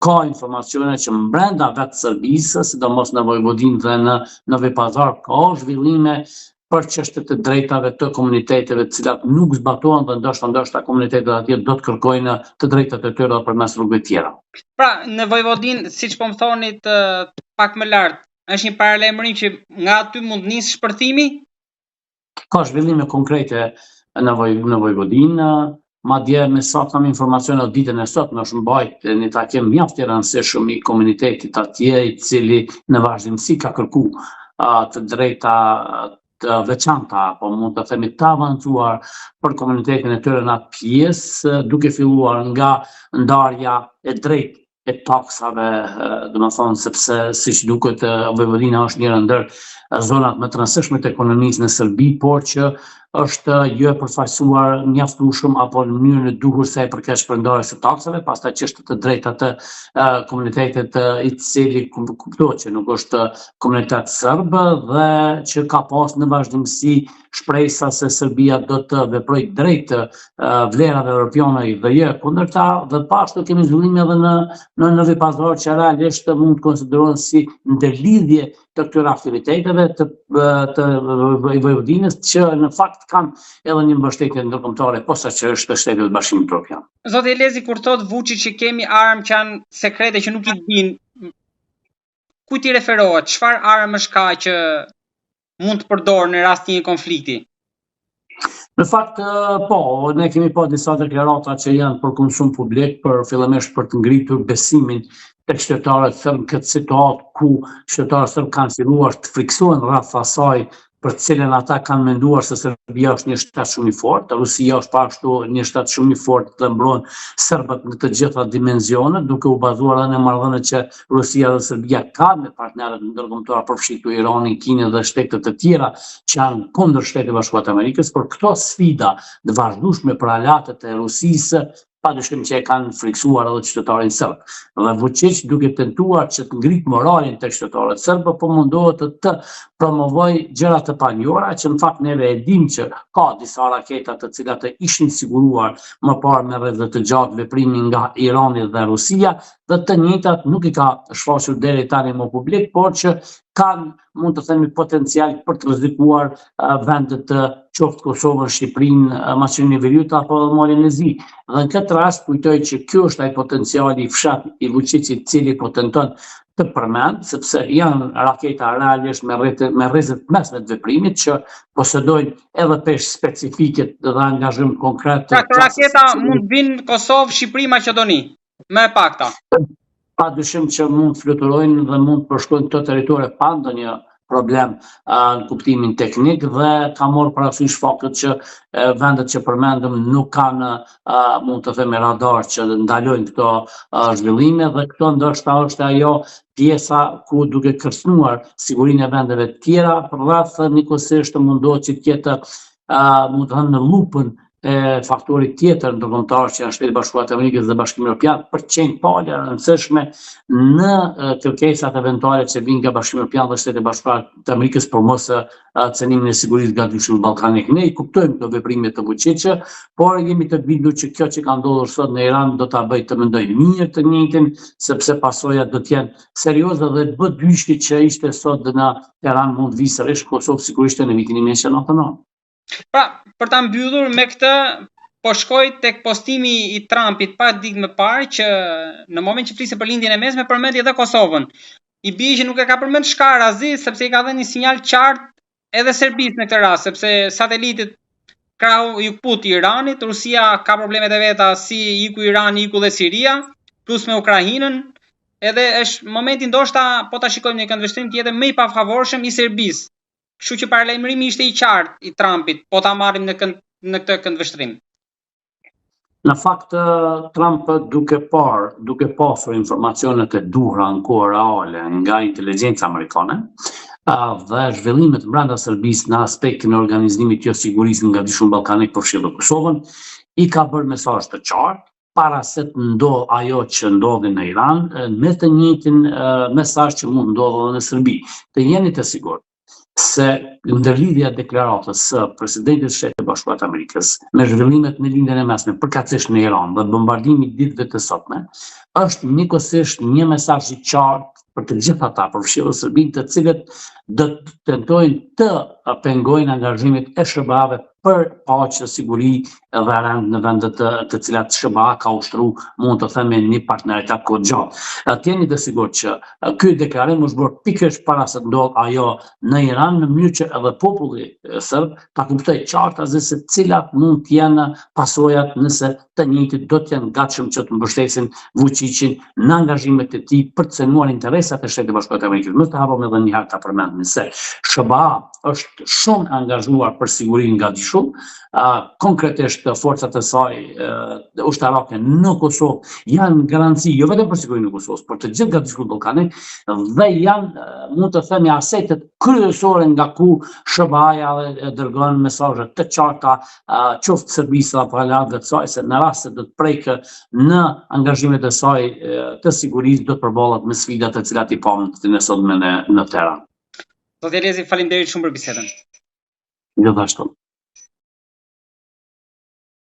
Ka informacione që mbrenda vetë Serbisë, sidomos në Vojvodinë dhe në Novi Pazar, ka zhvillime për çështje të drejtave të komuniteteve të cilat nuk zbatohen dhe ndoshta ndoshta komunitetet atje do të kërkojnë të drejtat e tyre përmes rrugëve tjera. Pra, në Vojvodinë, siç po më thonit pak më lart, është një paralajmërim që nga aty mund të nisë shpërthimi? Ka zhvillime konkrete në Voj në Vojvodinë, madje me sa kam informacione ditën e sotme është mbajt një takim mjaft i rëndësishëm i komunitetit atje, i cili në vazhdimësi ka kërku të drejta të veçanta, apo mund të themi të avancuar për komunitetin e tyre në atë pjesë, duke filluar nga ndarja e drejtë e taksave, domethënë, sepse siç duket Vojvodina është njëra ndër zonat më të rëndësishme të ekonomisë në Serbi, por që është jo e përfaqësuar mjaftueshëm apo në mënyrën e duhur sa i përket shpërndarjes së taksave, pastaj çështje të drejta të komunitetit i cili kuptohet që nuk është komunitet serb dhe që ka pas në vazhdimësi shpresa se Serbia do të veprojë drejt vlerave europiane dhe jo e kundërta dhe po ashtu kemi zhvillime edhe në në Novi Pazar që realisht mund të konsiderohen si ndërlidhje të këtyre aktiviteteve të të Vojvodinës që në fakt kanë edhe një mbështetje ndërkombëtare posaçërisht të shteteve të Bashkimit Evropian. Zoti Elezi kur thotë Vuçiç që kemi armë që janë sekrete që nuk i dinë, kujt i referohet? Çfarë armësh ka që mund të përdorë në rast të një konflikti? Në fakt, po, ne kemi pa disa deklarata që janë për konsum publik, për fillimisht për të ngritur besimin tek qytetarët serbë në këtë situatë ku qytetarët serbë kanë filluar të frikësohen rreth asaj për të cilën ata kanë menduar se Serbia është një shtet shumë i fortë, Rusia është po ashtu një shtet shumë i fortë dhe mbron serbët në të gjitha dimensionet, duke u bazuar edhe në marrëdhëniet që Rusia dhe Serbia kanë me partnerët ndërkombëtarë, përfshi këtu Iranin, Kinën dhe shtete të tjera që janë kundër Shteteve të Bashkuara të Amerikës, por këto sfida të vazhdueshme për aleatët e Rusisë pa dyshim që e kanë frikësuar edhe qytetarin serb. Dhe Vučić duke tentuar që të ngrit moralin te qytetarët serbë, po mundohet të, të promovojë gjëra të panjohura që në fakt neve e dimë që ka disa raketa të cilat të ishin siguruar më parë me rreze të gjatë veprimi nga Irani dhe Rusia dhe të njëjtat nuk i ka shfaqur deri tani më publik, por që kanë mund të themi potencial për të rrezikuar vendet qoftë Kosovën, Shqipërinë, Maqedoninë e Veriut apo edhe Malin e Zi. Dhe në këtë rast kujtoj që ky është ai potenciali i fshehtë i Vučićit i cili po tenton të përmend, sepse janë raketa realisht me rrete me rreze të mesme të veprimit që posedojnë edhe peshë specifike dhe angazhim konkret. Pra, këto raketa mund të vinë Kosovë, Shqipëri, Maqedoni. Më e pakta. Pa dyshim që mund të fluturojnë dhe mund të përshkojnë këto territore pa ndonjë problem në kuptimin teknik dhe ka marrë parasysh faktet që vendet që përmendëm nuk kanë mund të themi radar që ndalojnë këto zhvillime dhe këto ndoshta është ajo pjesa ku duke kërcënuar sigurinë e vendeve të tjera rreth njëkohësisht mundohet që të jetë mund të thënë në llupën e faktorit tjetër ndërkombëtar që janë Shtetet e Bashkuara të Amerikës dhe Bashkimi Evropian për të qenë palë e rëndësishme në kërkesat eventuale që vijnë nga Bashkimi Evropian dhe Shtetet e Bashkuara të Amerikës për mos cenimin e sigurisë nga gadishulli ballkanik. Ne i kuptojmë këto veprime të Vučićit, por jemi të bindur që kjo që ka ndodhur sot në Iran do ta bëjë të mendojë mirë të njëjtin, sepse pasojat do të jenë serioze dhe B-dyshi që ishte sot në Teheran mund të vijë sërish në Kosovë sikur ishte në vitin 1999. Pra, për ta mbyllur me këtë, po shkoj tek postimi i Trumpit pak ditë më parë që në moment që fliste për lindjen e mesme përmendi edhe Kosovën. I bie që nuk e ka përmend shkarazi sepse i ka dhënë një sinjal qartë edhe Serbisë në këtë rast, sepse satelitët krahu iu kput Iranit, Rusia ka problemet e veta si iku Irani, iku dhe Siria, plus me Ukrainën, edhe është momenti ndoshta po ta shikojmë në një këndvështrim tjetër më i pafavorshëm i Serbisë. Kështu që paralajmërimi ishte i qartë i Trumpit, po ta marrim në kënd, në këtë këndvështrim. Në fakt, Trump duke parë, duke pasur informacionet e duhura në kohë reale nga inteligjenca amerikane, dhe zhvillimet brenda Serbisë në aspektin e organizimit të sigurisë në gadishullin ballkanik përfshirë dhe Kosovën, i ka bërë mesazh të qartë para se të ndodhë ajo që ndodhi në Iran, me të njëjtin mesazh që mund të ndodhë edhe në Serbi. Të jeni të sigurt. se ndërlidhja e deklaratës së presidentit të Shteteve të Bashkuara të Amerikës me zhvillimet në Lindjen e Mesme, përkatësisht në Iran dhe bombardimi i ditëve të sotme, është njëkohësisht një mesazh i qartë për të gjithë ata, përfshirë Serbinë, të cilët do të tentojnë të pengojnë angazhimet e SHBA-ve për paqe, siguri dhe rend në vendet të, të cilat SHBA ka ushtru, mund të themi, një partneritet kohëgjatë. Të jeni të sigurt që ky deklarim është bërë pikërisht para se të ndodhë ajo në Iran, në mënyrë që edhe populli serb ta kuptojë qartazi se cilat mund të jenë pasojat nëse të njëjtit do të jenë gatshëm që të mbështesin Vučićin në angazhimet e tij për të cenuar interesat e Shteteve të Bashkuara të Amerikës. Mos të harrojmë edhe një herë ta përmendim se SHBA është shumë e angazhuar për sigurinë në gadishull, konkretisht forcat e saj ushtarake në Kosovë janë garanci jo vetëm për sigurinë e Kosovës, por të gjithë gadishullit ballkanik dhe janë mund të themi asetet kryesore nga ku SHBA-ja dërgon mesazhe të qarta qoftë Serbisë apo aleatëve të saj se në rast se do të prekë në angazhimet e saj të sigurisë do të përballet me sfidat të cilat i pamë ditën e sotme në në Teheran. Zoti Elezi, faleminderit shumë për bisedën. Gjithashtu.